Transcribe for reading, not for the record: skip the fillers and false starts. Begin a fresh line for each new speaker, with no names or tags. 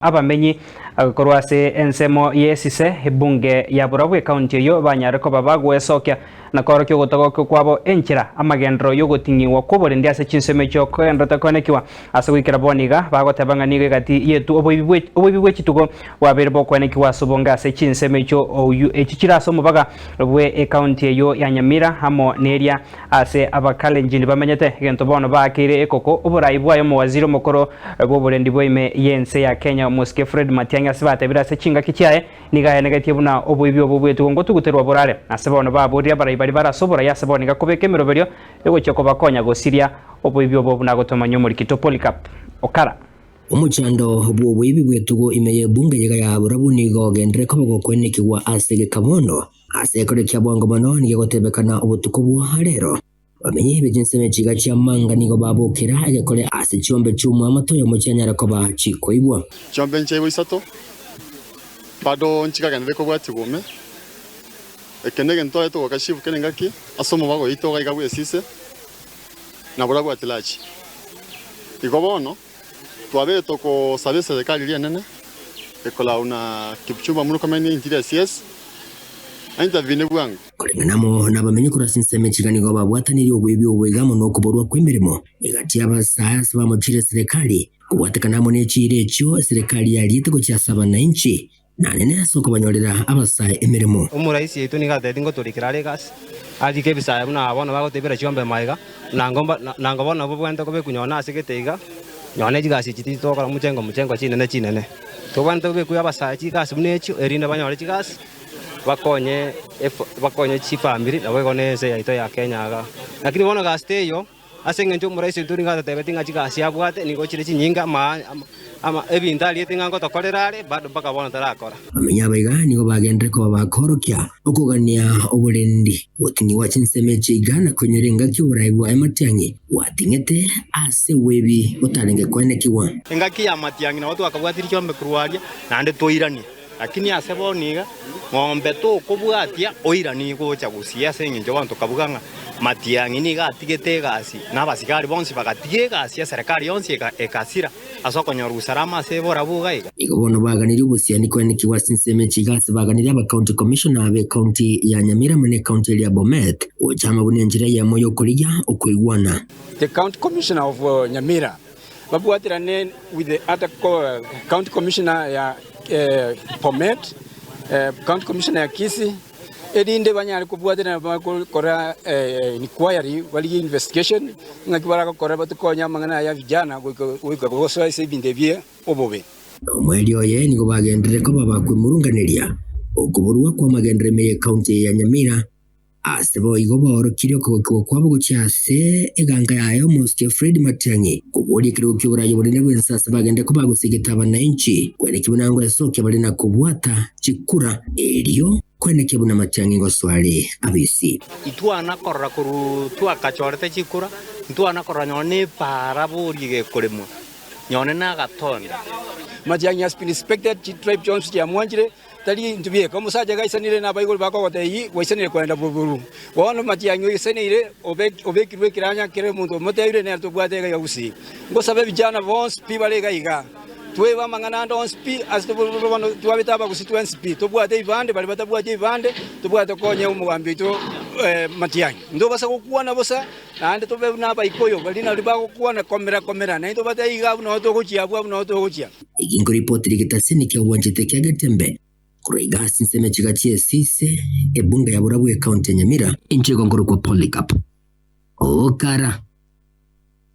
Abamenyi korwa ase ensemo y'esise ebunge ya Burabwo ekaunti eyio banyare koba bagwesokia na koorokia ogotagokigwa kwabo enchera amagenderero y'ogoting'igwa kw'oborendi ase chinsemo echio kogendererete koenekigwa ase goikera bono iga bagoteba ng'a nigo egati yetu oboibi oboibi bwe chitugo bwabeire bokoenekigwa ase obonge ase chinsemo echio oyio echio chire ase omobaga bwe ekaunti eyio ya Nyamira amo neria Ase Abakalenjin bamenyete, egento bono baakeire ekoko oborai bwaye omowaziri omokoro bw'oborendi bwa ime y'ense ya Kenya omosike Fred Matiang'i ase batebire ase chingaki chiaye nigo aenegetie buna oboibi obo bw'etugo ngotuguterwa borare. Ase bono baborire abarai baria bare ase oborai ase bono iga kobeka emeroberio egochia kobakonya gosiria oboibi obo buna gotomanya omorikito Polycarp Okara.
Omochando bw'oboibi bw'etugo ime y'ebunge yega ya Borabu nigo ogenderere koba gokwenekigwa ase egeka bono. Ase ekero kia bwango mono nigo egotebekana obotuko bwa rero. Abamenyi be chinsemo chiga chi'amanga nigo babokera egekore ase chiombe chi'omwamato oyomo chianyara koba chikoibwa.
Chiombe nchiaigwa isato, bado nchikagenderere kobwatigwa ime. Eke negento twarete goaka chifu kera engaki ase omobago oito iga iga bw'esise, na borabwo at large. Igo bono. Twabeire togosaba eserekari eria enene ekorau na Kipchumba Murkomen Interior CS a intervene bwango.
Koreng'ana amo nabamenyi korwa ase ensemo echiga nigo babwatanirie oboibi obo iga amo nokoborwa kw'emeremo egati y'abasae ase bamochire eserekari kobwatekana amo ne chiira echio eserekari yariete gochia ase abananchi Nanene ase okobanyorera abasae emeremo.
Omoraisi oito nigo atebetie ngotorikera are egasi, arike ebisae buna aba bono bagotebera chiombe magega, nango mba nango bono nabwo bwenerete kobekwa nonye ase gete iga, nonye ne chigasi echi titogokora mochengo mochengo chinene chinene. Tobwenerete kobekwa abasae chigasi buna echio, erinde banyore chigasi, bakonye efa bakonye chifamiri naboigo na ense yaito ya Kenya igaa. Lakini bono gasi teiyo. Ase engencho omoraisi oito nigo atotebetie ng'a chigasi abwate nigo chire chinyinge, ama ebinto ariete ng'a ngotokorera are, bado mpaka bono tarakora.
Abamenyi aba iga nigo bagenderere koba bakoorokia okogania oborendi, goting'igwa chinsemo echi iga na koinyora engaki oborai bwaye Matiang'i bwating'ete ase oboibi botarenge koenekigwa.
Engaki ya Matiang'i nabo twakabwatirie chiombe korwa aria, naende twairania. Lakini ase bono iga, ng'ombe tokobwatia oiranie gocha gusii ase engencho bono tokabuga ng'a Matiang'i nigo atigete egasi na abasigari bonsi bagatiga egasi eserekari yonsi egasira ase okonyora usalama ase borabu iga iga.
Igo bono baganirie obosiani koenekigwa ase ensemo echi iga ase baganirie abacounty commissioner b'ecounty ya Nyamira amo n'ecounty eria ya Bomet gocha amo buna enchera eyemo y'okorigia okoigwana.
The county commissioner of Nyamira babwaterane with the other county commissioner ya Bomet, county commissioner ya Kisii, erinde banyare kobwaterana bakora inquiry barigie investigation ng'aki baragokora batokonye amang'ana aya ya vijana goika gosoa ase ebinto ebi obobe.
Nomoerio oye nigo bagenderere koba bakwemurunganeria okoborwa kw'amagenderero ime y'ecounty eye ya Nyamira. Ase boigo baorokirie okogokigwa kwabo gochia ase eganga yaye omosike Fred Matiang'i, koboria ekerogo ki'oboraai obonene bw'ense ase bagende koba gosegeta abananchi, kwenekia buna ngwesokia bare na kobwata chikura, erio kwenekia buna Matiang'i ngosoa are abisi.
Intwana korora korwa twakachorete chikura, ntwana korora nonye nepaara boria gekoremwa, nonye nagatonda.
Matiang'i has been respected, chitribe chionsi chiamwanchire. Tari intwe bieka. Omosacha gaisanire nabaigori bakogotebia, Gwaisanire kogenda boboru. Bono matiang'i oisaneire, obekirwe ekeranya kera omonto omotebirie nere tobwate iga iga gusii. Ngosabe ebichana bonsi pi bare iga iga, twebe amang'ana ande onsi pi ase bono twabete abagusii twensi pi, tobwate ebibande, baria batabwati ebibande, tobwate konya omogambi oito Matiang'i. Ntobasa gokwana bosa, naende tobe buna Abaikoyo baria nario bagokwana komera komera, naintwe tobatebie iga abwo nao togochia abwo abwo nao togochia.
Eki nkoripoti rigetasini ki'obwanchete kia Getembe korwa iga ase ensemo echiga chi'esise, ebunge ya Borabu ekaunti ya Nyamira. Inche igo nkorokwa Polycarp Okara.